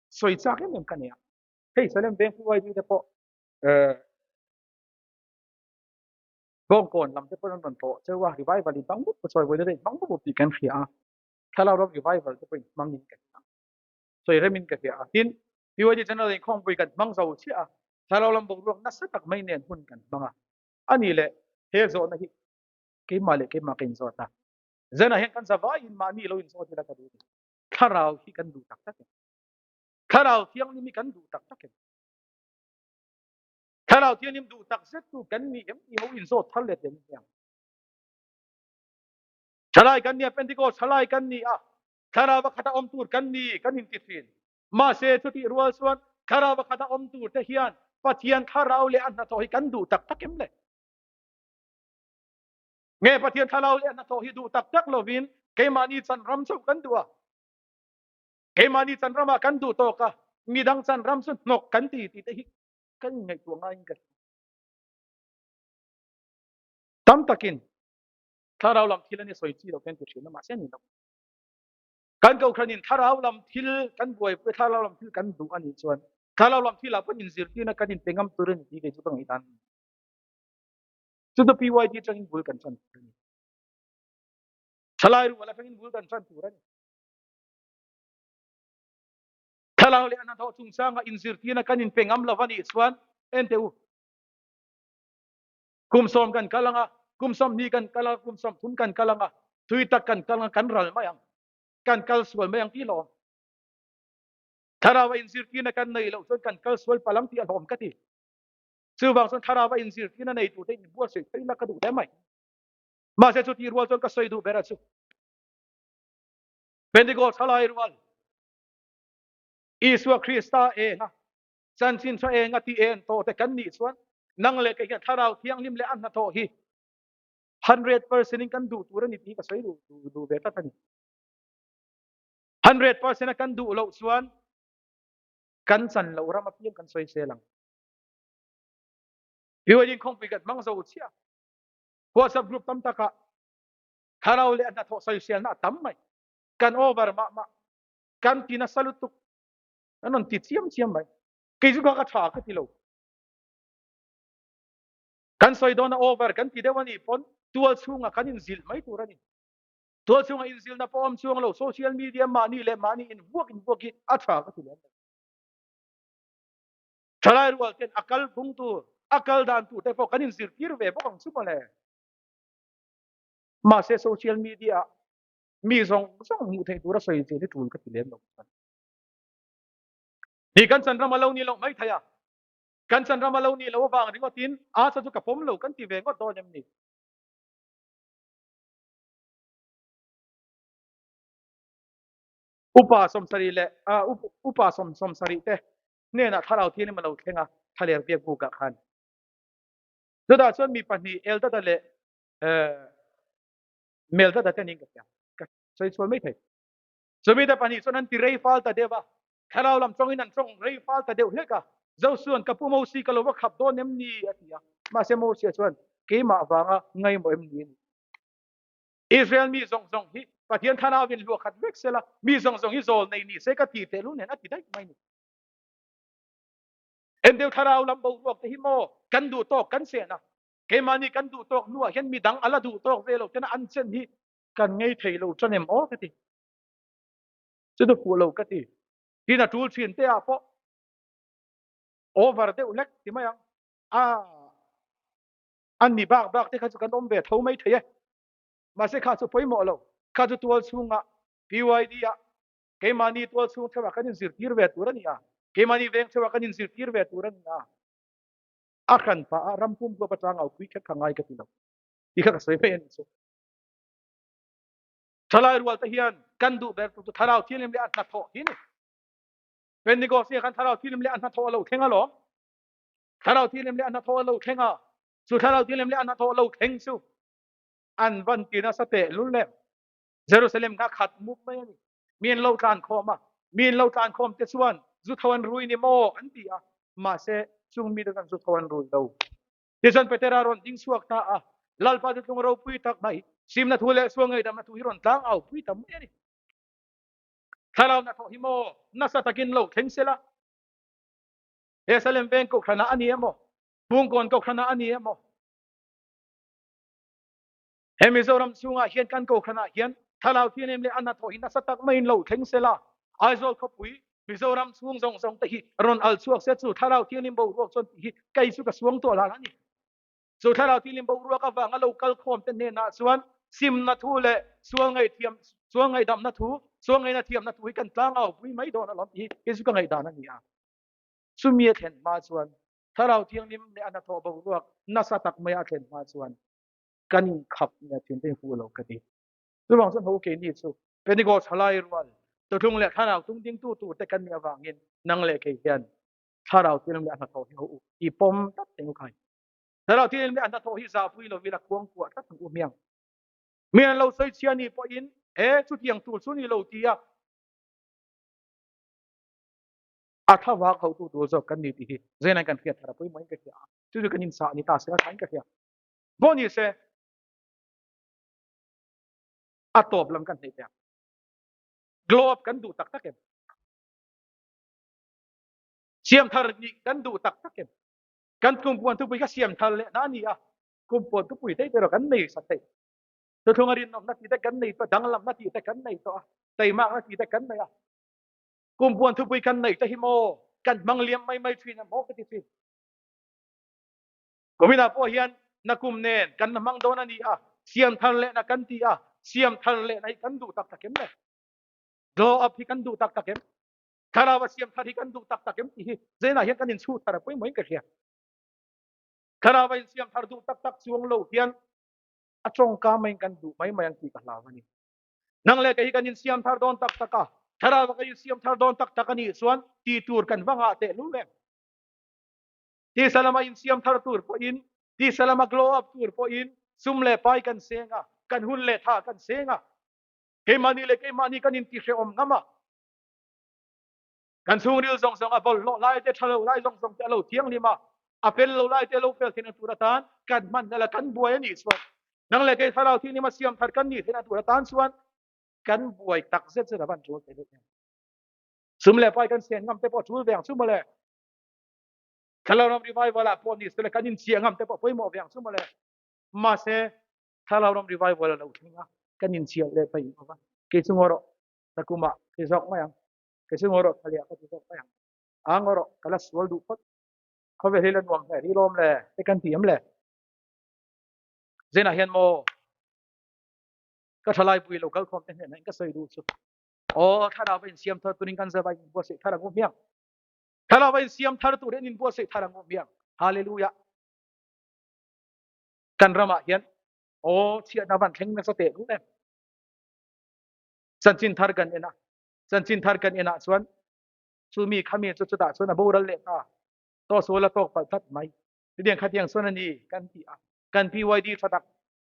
sawi chak em em ka nei a. Hei Salem Veng PYD te pawh Bawngkawn lam te pawh an rawn tlawh cheu a, revival in hmang mup sawi vawi in hmang mup mup tih kan hria a. Thlarau ram revival te pawh in hmang in ka hria a. Sawi rem in ka hria a. Tin, PYD General inkhawmpui kan hmang zo chiah a, thlarau lam boruak nasa tak mai nen hun kan hmang a. A nih leh he zawhna hi keimah leh keimah ka inzawt a. Zanah hian kan zavaiin mahni lo inzawt ila ka duh a ni. Thlarau hi kan duh tak tak em? Thlarau thianghlim hi kan duh tak tak em? Thlarau thianghlim duh tak zet tu kan ni em tih ho inzawt thar let leh hiang. Thalai kan ni a, Pentecost thalai kan ni a, thlarau a khata awm tur kan ni kan inti thin. Mahse chutih rual chuan thlarau a khata awm tur te hian Pathian thlarau leh a hnathawh hi kan duh tak tak em le? Nge Pathian thlarau leh a hnathawh hi duh tak tak lovin keimahni chan ram chauh kan duh a? Keimahni chan ramah kan duh tawk a, midang chan ram chu hnawk kan ti tih te hi kan inngaihtuah ngaiin ka hria. Tam takin thlarau lam thil an i sawi chi lo kan ti thin a, mahse a ni lo. Kan kohhranin thlarau lam thil kan buaipui, thlarau lam thil kan duh a nih chuan thlarau lam thilah pawh inzirtirna kan inpe ngam tur a ni tih kei chu ka ngaihdan a ni. Chu chu PYD atangin bul kan tan tur a ni. Thalai rual atangin bul kan tan tur a ni. Thlarau leh a hnathawh chungchanga inzirtirna kan inpe ngam lo a nih chuan en teh u. Kum sawm kan kal anga, kum 20 kan kal anga, kum 30 kan kal anga, thui tak kan kal anga, kan ral mai ang. Kan kal sual mai ang tih hlawm. Thlarau a inzirtirna kan nei loh chuan kan kal sual palh ang tih a hlawm ka ti. Chuvang chuan thlarau a inzirtirna nei turte inbuatsaih phei la ka duh hle mai. Mahse chutih rual chuan ka sawi duh ber a chu. Pentecost thalai rual Isua Krista enga chanchin tha enga ti en tawh te kan nih chuan nang leh kei hian thlarau thianghlim leh a hnathawh hi 100% in kan duh tur a ni tih ka sawi duh duh ve tlat a ni. 100% a kan duh loh chuan kan chan loh ram apiang kan sawi sel ang. Bible khawngpui kan hmang zo chiah. WhatsApp group tam takah thlarau leh a hnathawh sawiselna a tam mai. Kan over mah mah. Kan ti nasa lutuk. An rawn ti chiam chiam mai. Kei chu kha ka tha ka ti lo. Kan sawi dawn a over kan ti deuh a nih pawn tual chhungah kan inzilh mai tur a ni. Tual chhungah inzilhna pawh awm chuang lo social media mahni leh mahni invuak invuak hi a tha ka ti lem lo. Thalai rual ten a kal phung tur, a kal dan tur te pawh kan inzirtir ve bawk ang chu mawle. Mahse social media ah mi zawng zawng hmuh theih tura sawi chian hi tul ka ti lem lo. Ni kan chan ram a lo ni loh mai thei a, kan chan ram a lo nih loh avang ringawtin a cha chu ka pawm lo kan ti ve ngawt dawn em ni? Upa 70 leh upa 70 te hnenah thlarau thianghlim a lo thleng a, thlaler biak bukah khan. Chutah chuan mi pahnih Eldada leh Meldada te niin ka hria, ka sawi chhual mai thei. Chumite pahnih chuan an ti rei fal ta deuh a, thlarau lam tawngin an tawng rei fal ta deuh hlek a. Josua'n ka pu Mosi ka lo va khap dawn em ni? a ti a. Mahse Mosia chuan keimah vanga ngaimawh em ni a ni? Israel mi zawng zawng hi Pathian thlarauin luah khat vek sela, mi zawng zawng hi zawl nei ni se ka ti tehlul nen a ti daih mai ni. Endeu thlarau lam boruak te hi maw kan duh tawk kan chen a, keimahni kan duh tawk hnuah hian midang a la duh tawk ve lo tena an chen hi kan ngei thei lo tan em aw ka ti. Chu chu fuh lo ka ti. Tin a tul thin te ah pawh over deuh hlek ti mai ang. A an ni bak bak te kha chu kan awm ve tho mai thei e. Mahse kha chu pawimawh lo. Kha chu tual chhungah PYD ah keimahni tual chhung theuhah kan inzirtir ve tur a ni a, keimahni veng theuhah kan inzirtir ve tur a ni a. A hran pah a ram pum huap atang au pui kher kha ngai ka ti lo. Ti kha ka sawi mai a ni chu. Thalai rual te hian kan duh ber tur chu thlarau thianghlim leh a hnathawh hi ni. Pentecost ni khan thlarau thianghlim leh a hnathawh a lo thleng alawm. Thlarau thianghlim leh a hnathawh a lo thleng a, chu thlarau thianghlim leh a hnathawh lo thleng chu an van ti nasa teh lul lem. Jerusalem kha khat mup mai a ni. Mi an lo tlan khawm a, mi an lo tlan khawm te chuan zu tho an rui ni maw an ti a, mahse chung mite chuan zu tho an rui lo. Tichuan Petera rawn ding chhuak ta a, Lalpa chu tlung ropui tak mai, simna thu leh sual ngaihdamna thu hi rawn tlang au pui ta mai a ni. Thlarau hnathawh hi maw nasa takin lo thleng sela, he Salem veng kohhranah a ni emaw, Bungkawn kohhranah a ni emaw, He Mizoram chhungah hian kan kohhranah hian thlarau thianghlim leh a hnathawh hi nasa tak maiin lo thleng sela, Aizawl khawpui Mizoram chhung zawng zawng te hi rawn al chhuak se chu thlarau thianghlim boruak chuan tih hi kei chu ka suang tawh hlan a ni. Chu thlarau thianghlim boruak avanga lo kal khawm te hnenah chuan simna thu leh sual ngaihthiam sual ngaihdamna thu, sual ngaihna thiamna thu hi kan tlangau pui mai dawn alawm tih hi kei chu ka ngaihdan a ni a. Chumi a thlen hma chuan thlarau thianghlim leh a hnathawh boruak nasa tak maia a thlen hma chuan kan inkhap nia thin te hu lo ka ti. Chuvang chuan ho keini chu Pentecost thalai rual tawthlung leh thlarau tung dingtu tur te kan nih avangin nang leh kei hian thlarau thianghlim leh a hnathawh hi ho u i pawm tlat teng u khai. Thlarau thianghlim leh a hnathawh hi zahpui lovin a khuangkuah tlat ang u hmiang. Mi an lo sawi chhia ni pawhin e chutiang tur chu ni lo tia a thlavak hotu tur zawk kan ni tih hi Zainan kan hriat thar a pawimawhin ka hria a, chu chu kan insah ni ta se a thain ka hria. Pawh ni se a tawp lam kan hneih teh ang. Glow up kan duh tak tak em? Siam thar nih kan duh tak tak em? Kan kumpuan thupui kha siam thar leh na a ni a, kumpuan thupui thei te erawh kan nei sa thei. Thuthlung a rinawmna tih te kan nei tawh, danglamna tih te kan nei tawh a, teimakna tih te kan nei a. Kumpuan thupui kan neih te hi maw kan hmang liam mai mai thin a maw ka ti thin. Kuminah pawh hian nakum nen kan la hmang dawn a ni a, siam thar lehna kan ti a, siam thar lehna hi kan duh tak tak em le? Glow up hi kan duh tak tak em? Thlarau a siam thar hi kan duh tak tak em tih hi zenah hian kan inchhuh thar a pawimawhin ka hria. Thlarau a insiam thar duh tak tak chuang lo hian a tawngka maiin kan duh mai mai ang tih ka hlau a ni. Nang leh kei hi kan insiam thar dawn tak tak a, thlarau a kan insiam thar dawn tak tak a nih chuan tih tur kan va ngah tehlul em? Tisa lama insiam thar tur pawhin, tisa lama glow up tur pawhin sum leh pai kan seng a, kan hun leh tha kan seng a. Keimahni leh keimahni kan intihrehawm ngam a. Kan chhungril zawng zawng a bawlhhlawh lai te, tha lo lai zawng zawng te a lo thianghlim a, a fel lo lai te a lo fel theihna tur atan kan hman hlel a, kan buai a nih chuan nang leh kei thlarau thianghlim a siam thar kan nih theihna tur atan chuan kan buai tak zet zet a van tul thei em. Sum leh pai kan sen ngam te pawh a tul ve ang chu mawle. Thlarau ram revival ah pawh ni se le kan inchiah ngam te pawh pawimawh ve ang chu mawle. Mahse thlarau ram revival a lo thleng a, kan inchiah leh paih lo va. Kei chu ngaw rawh, nakumah ti zawk mai ang. Kei chu ngaw rawh, thlaliah ka ti zawk mai ang. A ngaw rawh, ka la sual duh phawt. Khawvel hi la nuam hle rih lawm le, te kan ti em le? Zenah hian maw ka thalai pui lo kalkhawm te hnenah in ka sawi duh chu. Aw, thlarau va insiam thar turin kan zava in buatsaih thar ang u hmiang. Thlarau in siam thar tur in inbuatsaih thar ang u hmiang. Hallelujah. Kan ramah hian aw chhiatna van thleng nasa teh lul em. Chanchin thar kan en a. Chanchin thar kan enah chuan chu mi khami chu chutah chuan a boral leh ta. To sual a tawk palh tlat mai. Chutiang khatiang chuan a ni kan ti a. Kan PYD tha tak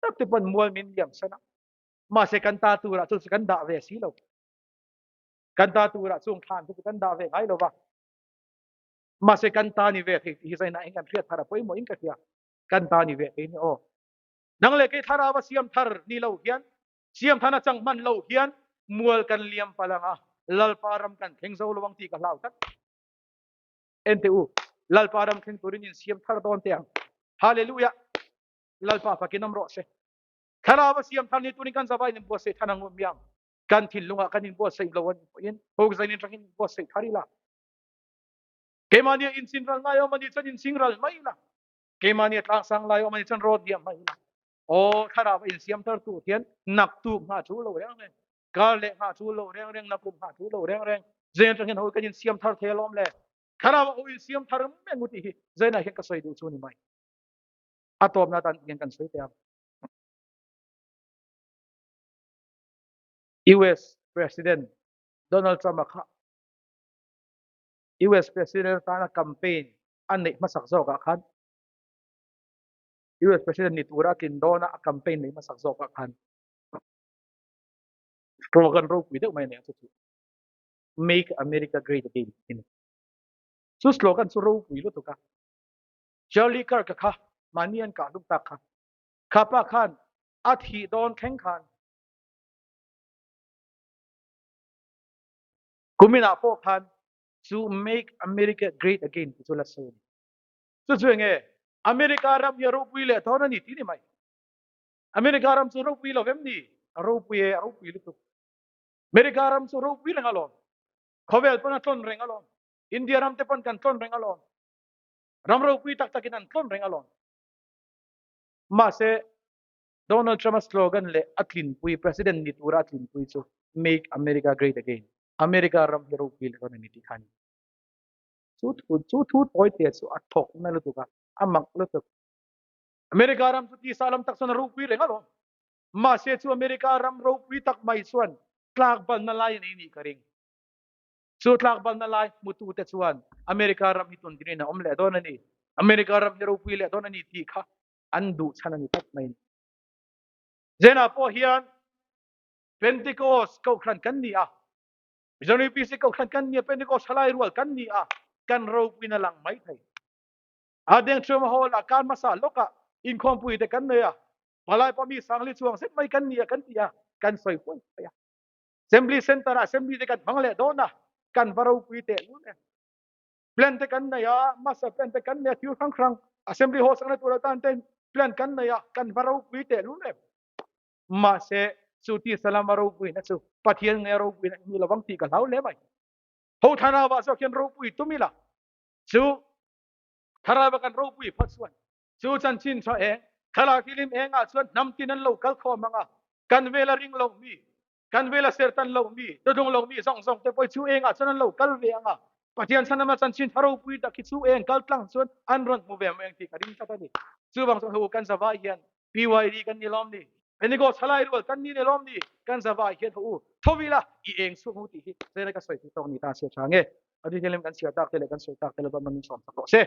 tak te pawn mual min liam san a. Mahse kan ta turah chu kan dah ve si lo. Kan ta turah chung thlan chu kan dah ve ngai lo va. Mahse kan ta ni ve thei tih hi zaina in kan hriat thar a pawimawh in ka hria. Kan ta ni ve thei ni aw. Nang leh kei thlarau a siam thar ni lo hian siam thana chang hman lo hian mual kan liam palh ang a, Lalpa ram kan thleng zo lo ang tih ka hlau tlat. En teh u, Lalpa ram thleng turin in siam thar dawn teh ang. Hallelujah! Lalpa fakin awm rawh se. Thlarau a siam thar ni turin kan zavai in buatsaih than ang u miang. Kan thinlungah kan inbuatsaih lo a nih pawhin hawkzain atangin inbuatsaih thar ila. Keimahni a insin ral ngai awm a nih chuan insing ral mai ila. Keimahni a tlangsang lai awm a nih chuan rawt diam mai ila. Aw, thlarau a insiam thar tur hian naktuk nghah chu lo reng reng, kar leh nghah chu lo reng reng, nakum nghah chu lo reng reng, zen atang hian hawi kan insiam thar thei alawm le. Thlarau a ho insiam thar mai ang u tih hi zenah hian ka sawi duh chu ni mai. A tawpna atan hian kan sawi teh ang. US President Donald Trump-a kha US President atana campaign a neih hmasak zawkah khan US President ni tura a tlin dawna a campaign neih hmasak zawkah khan slogan ropui deuh mai a nei a chu chu Make America Great Again tih a ni. Chu slogan chu ropui lutuk a. Charlie Kirk-a kha mahni an kah hlum tak kha. Kha pa khan a thih dawn thleng khan kuminah pawh khan chu Make America Great Again tih chu la sawi a ni. Chu chu enge America ram hi a ropui leh dawn a ni tih ni mai. America ram chu ropui lo vem ni? A ropui e, a ropui lutuk. America ram chu ropui reng alawm. Khawvel pawn a tlawn reng alawm. India ram te pawn kan tlawn reng alawm. Ram ropui tak takin an tlawn reng alawm. Mahse, Donald Trump-a slogan leh a tlinpui, President ni tura a tlinpui chu Make America Great Again, America ram hi ropui leh dawn a ni tih kha a ni. Chu thu chu thu tawi te chu a thawk na lutuk a, a mak lutuk. America ram chu tisa lam tak chuan a ropui reng alawm. Mahse chu America ram ropui tak mai chuan tlak balna lai a nei nih ka ring. Chu tlak balna lai hmutute chuan America ram hi tun dinin a awm leh dawn a ni, America ram hi ropui leh dawn a ni tih kha an duh chhan a ni tlat mai. Zenah pawh hian Pentecost kohhran kan ni a, Mizoram UPC kohhran kan ni a, Pentecost thalai rual kan ni a, kan ropuina lang mai thei. A Dengṭhuama Hall-ah kar hmasa lawkah inkhawmpui te kan nei a, palai pawh mi sangli chuang zet mai kan ni a kan ti a, kan sawi huai huai a. Assembly Center-ah Assembly te kan hmang leh dawn a, kan va ropui teh lul em. Plan te kan nei a, master plan te kan nei a, thil hrang hrang Assembly Hall sakna tur atan ten plan kan nei a, kan va ropui teh lul em. Mahse, chu tisa lama ropuina chu Pathian nge ropuina i ni lovang tih ka hlau hle mai. Ho thlarauah zawk hian ropui tum ila, chu thlarauva kan ropui phawt chuan chu chanchin tha eng, thlarau thilim engah chuan hnam tin an lo kal khawm ang a, kan vela ring lo mi, kan vela sertan lo mi, dawdung lo mi zawng zawng te pawh chu engah chuan an lo kal ve ang a, Pathian chhanama chanchin tha ropui tak hi chu eng kal tlang chuan an rawn hmu ve mai ang tih ka ring tlat a ni. Chuvang chuan ho kan zavai hian PYD kan ni lawm ni, Pentecost thalai rual kan ni ni lawm ni, kan zavai hian ho u tho ila i eng chhuak mu tih hi zela ka sawi tih tawk ni ta sia tha nge. A thianghlim kan chhiar tak te leh kan sawi tak te leh Pathian min sawm sak rawh se.